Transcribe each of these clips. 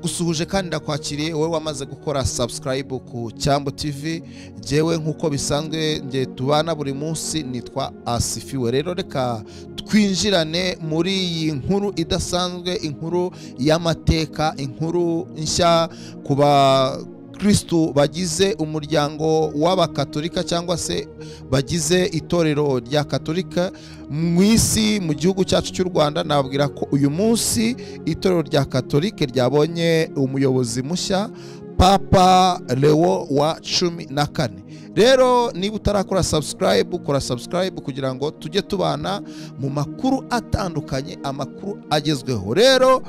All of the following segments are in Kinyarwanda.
Ndagusuhuje kandi ndakwakiriye wowe wamaze gukora subscribe ku Cyambu TV. Jewe nkuko bisanzwe nge tubana buri munsi nitwa Asifiwe. Rero reka twinjirane muri iyi nkuru idasanzwe, inkuru y'amateka, inkuru nshya ku bakristu bagize umuryango w'abakatolika cyangwa se bagize itorero rya Katolika mu isi, mu gihugu cyacu cy'u Rwanda. Nababwira ko uyu munsi itorero rya Katolike ryabonye umuyobozi mushya, Papa Leo wa 14. Rero niba utarakora subscribe, kora subscribe kugira ngo tujye tubana mu makuru atandukanye, amakuru agezweho. Rero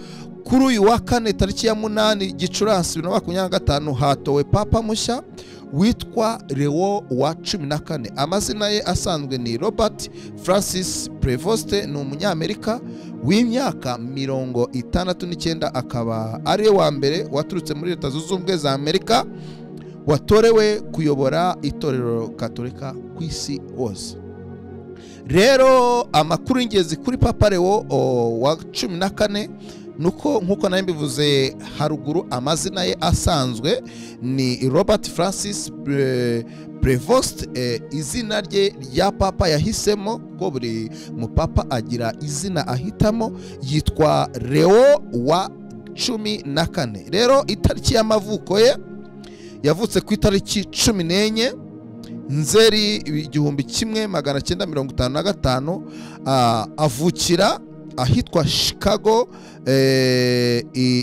kuri uyu wa kane tariki ya 8 Gicurasi 2025 hatowe Papa mushya witwa Leo wa 14. Amazina ye asanzwe ni Robert Francis Prevost, ni umunyamerika w'imyaka 69, akaba ari wa mbere waturutse muri Leta Zunze Ubumwe za Amerika watorewe kuyobora itorero Katolika ku isi hose. Rero amakuru y'ingenzi kuri Papa Leo wa 14 nuko nkuko nari mbivuze haruguru, amazina ye asanzwe ni Robert Francis Prevost. Izina rye rya papa yahisemo, ko buri mupapa agira izina ahitamo, yitwa Leo wa 14. Rero itariki y'amavuko ye, yavutse ku itariki 14 Nzeri 1955, avukira ahitwa Chicago,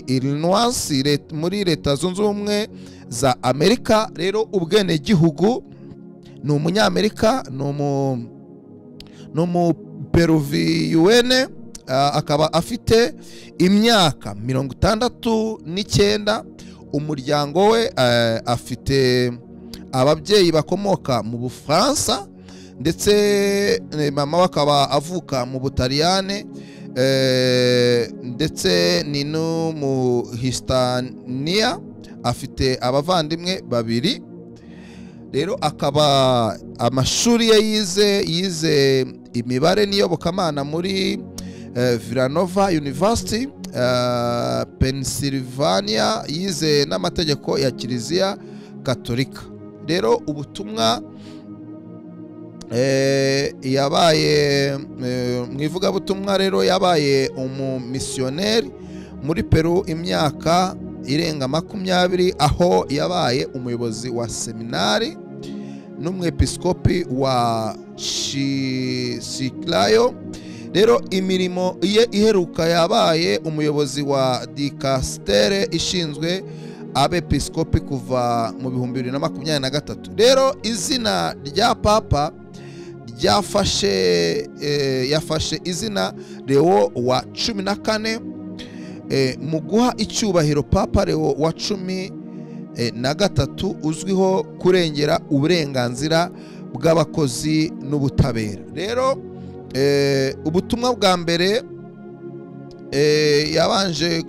Illinois, muri Leta Zunze Ubumwe za Amerika. Rero ubwenegihugu ni umunyamerika, ni umuperuviyuene, akaba afite imyaka 69. Umuryango we afite ababyeyi bakomoka mu Bufaransa, ndetse mama we akaba avuka mu Butaliyane, ndetse ni no mu Hispania. Afite abavandimwe babiri. Rero akaba amashuri ye yize imibare n'iyobokamana muri Villanova University, Pennsylvania. Yize n'amategeko ya Kiliziya Katolika. Rero ubutumwa yabaye mu ivugabutumwa, rero yabaye umumisiyoneri muri Peru imyaka irenga 20, aho yabaye umuyobozi wa seminari n'umwepiskopi wa Chiclayo. Rero imirimo ye iheruka yabaye umuyobozi wa dikastere ishinzwe abepiskopi kuva mu 2023. Rero izina rya papa ryafashe yafashe izina Leo wa 14 mu guha icyubahiro Papa Leo wa 13, uzwiho kurengera uburenganzira bw'abakozi n'ubutabera. Rero ubutumwa bwa mbere yabanje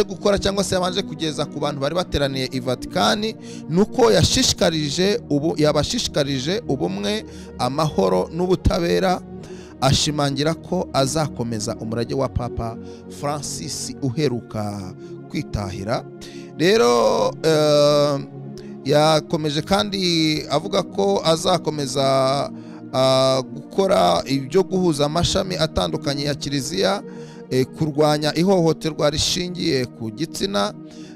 gukora cyangwa se yabanje kugeza ku bantu bari bateraniye i Vatikani, nuko yabashishikarije ubumwe, amahoro n'ubutabera, ashimangira ko azakomeza umurage wa Papa Francis uheruka kwitahira. Rero yakomeje kandi avuga ko azakomeza gukora ibyo guhuza amashami atandukanye ya Kiliziya, kurwanya ihohoterwa rishingiye ku gitsina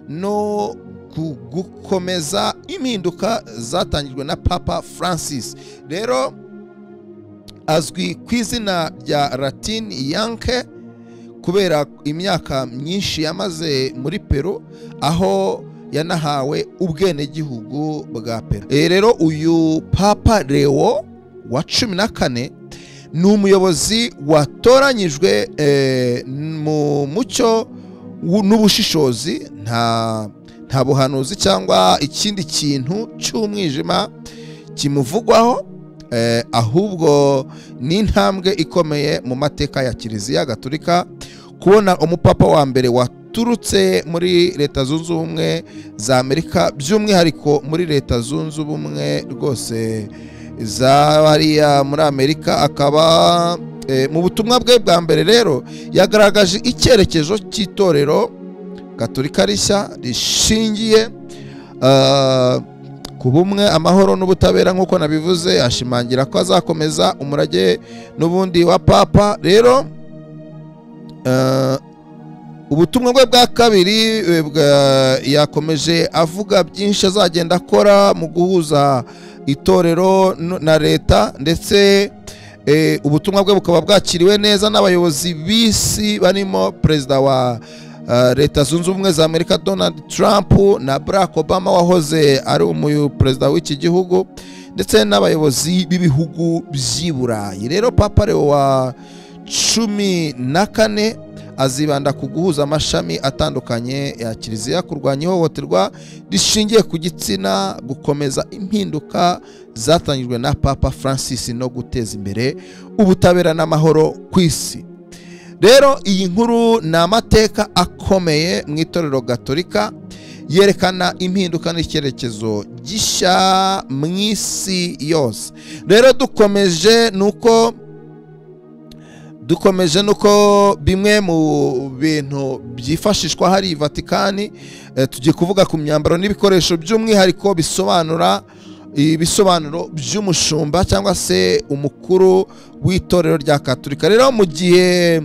no gukomeza impinduka zatangijwe na Papa Francis. Rero azwi ku izina rya Latin Yanke kubera imyaka myinshi yamaze muri Peru, aho yanahawe ubwenegihugu bwa Peru. Rero uyu Papa Leo wa 14 ni umuyobozi watoranyijwe mu mucyo n'ubushishozi, nta buhanuzi cyangwa ikindi kintu cy'umwijima kimuvugwaho, ahubwo ni intambwe ikomeye mu mateka ya Kiliziya Gatolika kubona umupapa wa mbere waturutse muri Leta Zunze Ubumwe za Amerika, by'umwihariko muri Leta Zunze Ubumwe rwose za hariya muri Amerika, akaba Mu butumwa bwe bwa mbere rero yagaragaje icyerekezo cy'itorero Gatolika rishya rishingiye ku bumwe, amahoro n'ubutabera, nk'uko nabivuze. Ashimangira ko azakomeza umurage n'ubundi wa Papa. Rero ubutumwa bwe bwa kabiri yakomeje avuga byinshi azagenda akora mu guhuza itorero na leta, ndetse ubutumwa bwe bukaba bwakiriwe neza n'abayobozi b'isi barimo Perezida wa Leta Zunze Ubumwe za Amerika Donald Trump na Barack Obama wahoze ari umuperezida w'iki gihugu, ndetse n'abayobozi b'ibihugu by'i Burayi. Rero Papa Leo wa 14 azibanda ku guhuza amashami atandukanye ya Kiliziya, kurwanya ihohoterwa rishingiye ku gitsina, gukomeza impinduka zatangijwe na Papa Francis no guteza imbere ubutabera n'amahoro ku isi. Rero iyi nkuru ni amateka akomeye mu itorero Gatolika, yerekana impinduka n'icyerekezo gishya mu isi yose. Rero dukomeje nuko bimwe mu bintu byifashishwa hari Vatikani, tugiye kuvuga ku myambaro n'ibikoresho by'umwihariko bisobanura ibisobanuro by'umushumba cyangwa se umukuru w'itorero rya Katolika. Rero mu gihe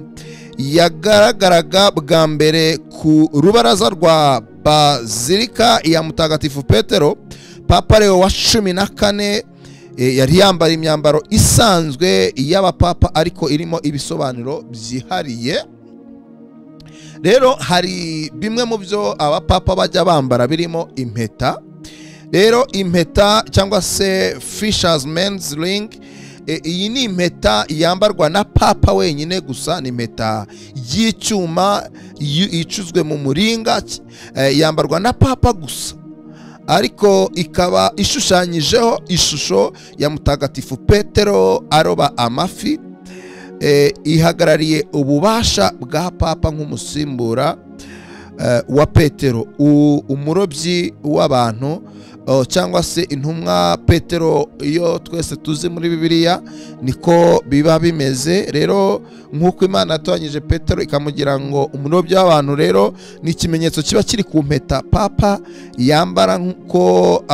yagaragaraga bwa mbere ku rubaraza rwa Bazilika ya Mutagatifu Petero, Papa Leo wa 14 yari yambaye imyambaro isanzwe y'abapapa ariko irimo ibisobanuro byihariye. Rero hari bimwe mu byo abapapa bajya bambara birimo impeta. Rero impeta cyangwa se fisherman's ring, iyi ni impeta yambarwa na papa wenyine gusa. Ni impeta y'icyuma icuzwe mu muringa, yambarwa na papa gusa, ariko ikaba ishushanyijeho ishusho ya Mutagatifu Petero aroba amafi. Ihagarariye ububasha bwa papa nk'umusimbura wa Petero, umurobyi w'abantu cyangwa se intumwa Petero iyo twese tuzi muri Bibiliya, niko biba bimeze. Rero nk'uko Imana yatoranyije Petero ikamugira ngo umurobyi w'abantu, rero ni ikimenyetso kiba kiri ku mpeta papa yambara, nk'uko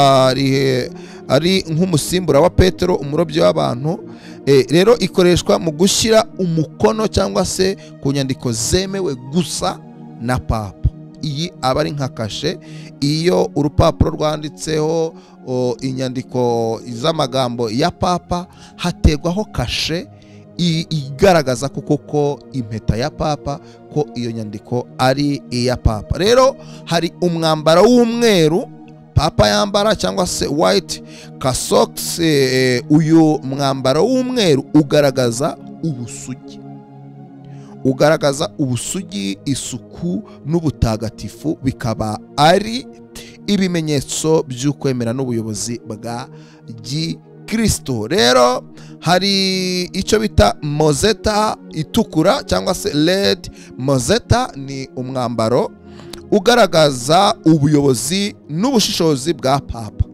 ari nk'umusimbura wa Petero, umurobyi w'abantu. Rero ikoreshwa mu gushyira umukono cyangwa se ku nyandiko zemewe gusa na papa. Iyi aba ari nka kashe. Iyo urupapuro rwanditseho inyandiko z'amagambo ya papa, hategwaho kashe igaragaza ko koko impeta ya papa, ko iyo nyandiko ari iya papa. Rero hari umwambaro w'umweru papa yambara cyangwa se white cassock. Uyu mwambaro w'umweru ugaragaza ubusugi, isuku n'ubutagatifu, bikaba ari ibimenyetso by'ukwemera n'ubuyobozi bwa gikristo. Rero hari icyo bita mozzetta itukura cyangwa se red mozzetta. Ni umwambaro ugaragaza ubuyobozi n'ubushishozi bwa papa,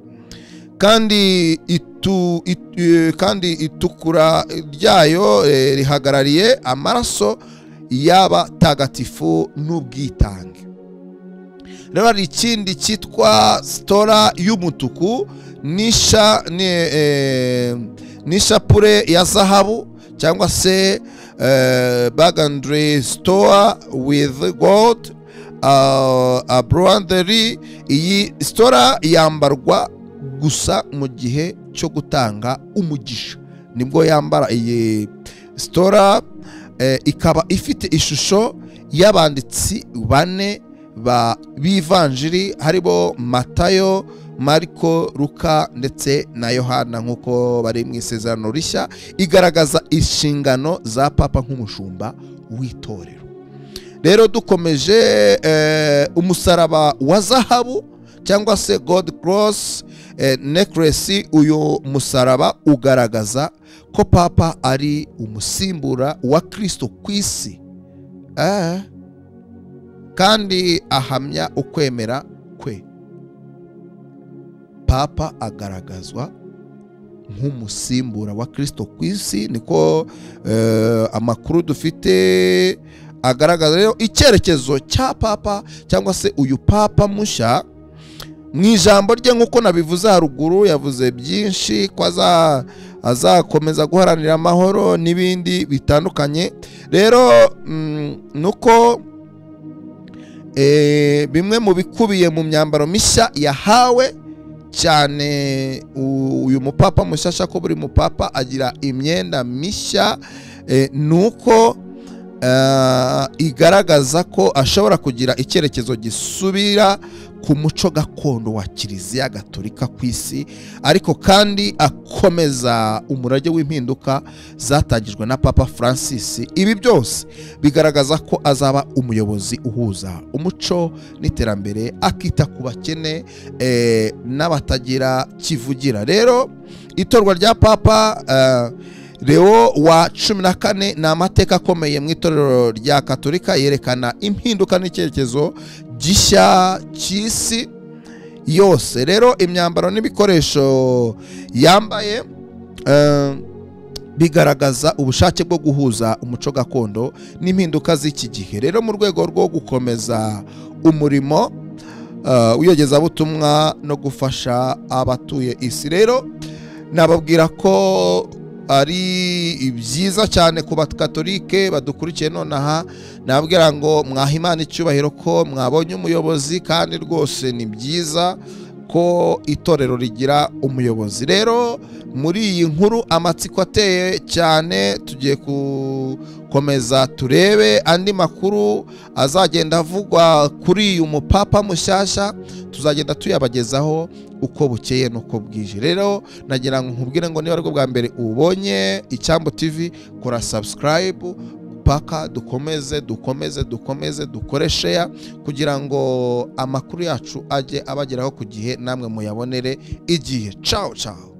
kandi itukura ryayo rihagarariye amaraso y'abatagatifu n'ubwitange. Rero hari ikindi cyitwa stola y'umutuku n'ishapure ya zahabu cyangwa se burgundy stole with gold embroidery. Iyi stola yambarwa gusa mu gihe cyo gutanga umugisha, nibwo yambara iyi stola. Ikaba ifite ishusho y'abanditsi bane b'ivanjiri, haribo Matayo, Mariko, Luka ndetse na Yohana, nk'uko bari mu Isezerano Rishya. Igaragaza inshingano za papa nk'umushumba w'itorero. Rero dukomeje, umusaraba wa zahabu cyangwa se gold cross necklace. Uyu musaraba ugaragaza ko papa ari umusimbura wa Kristo ku isi, kandi ahamya ukwemera kwe. Papa agaragazwa nk'umusimbura wa Kristo ku isi. Niko amakuru dufite agaragaza. Rero icyerekezo cya papa cyangwa se uyu papa mushya, mu ijambo rye nk'uko nabivuze haruguru, yavuze byinshi ko azakomeza guharanira amahoro n'ibindi bitandukanye. Rero nuko bimwe mu bikubiye mu myambaro mishya yahawe cyane uyu mupapa mushyashya, ko buri mupapa agira imyenda mishya, nuko igaragaza ko ashobora kugira icyerekezo gisubira ku muco gakondo wa Kiliziya Gatolika ku isi, ariko kandi akomeza umurage w'impinduka zatangijwe na Papa Francis. Ibi byose bigaragaza ko azaba umuyobozi uhuza umuco n'iterambere, akita ku bakene n'abatagira kivugira. Rero itorwa rya Papa Leo wa 14 ni amateka akomeye mu itorero rya Katolika, yerekana impinduka n'icyerekezo gishya cy'isi yose. Rero imyambaro n'ibikoresho yambaye bigaragaza ubushake bwo guhuza umuco gakondo n'impinduka z'iki gihe. Rero mu rwego rwo gukomeza umurimo w'iyogezabutumwa no gufasha abatuye isi, rero nababwira ko ari byiza cyane ku bakatolike badukurikiye nonaha. Nababwira ngo mwaha Imana icyubahiro ko mwabonye umuyobozi, kandi rwose ni byiza ko itorero rigira umuyobozi. Rero muri iyi nkuru amatsiko ateye cyane, tugiye gukomeza turebe andi makuru azagenda avugwa kuri uyu mupapa mushyashya, tuzagenda tuyabagezaho uko bukeye nuko bwije. Rero nagira ngo nkubwire ngo niba aribwo bwa mbere ubonye Icyambu TV, kora subscribe paka dukomeze dukomeze dukomeze dukore share kugira ngo amakuru yacu ajye abageraho ku gihe, namwe muyabonere igihe. Ciao ciao.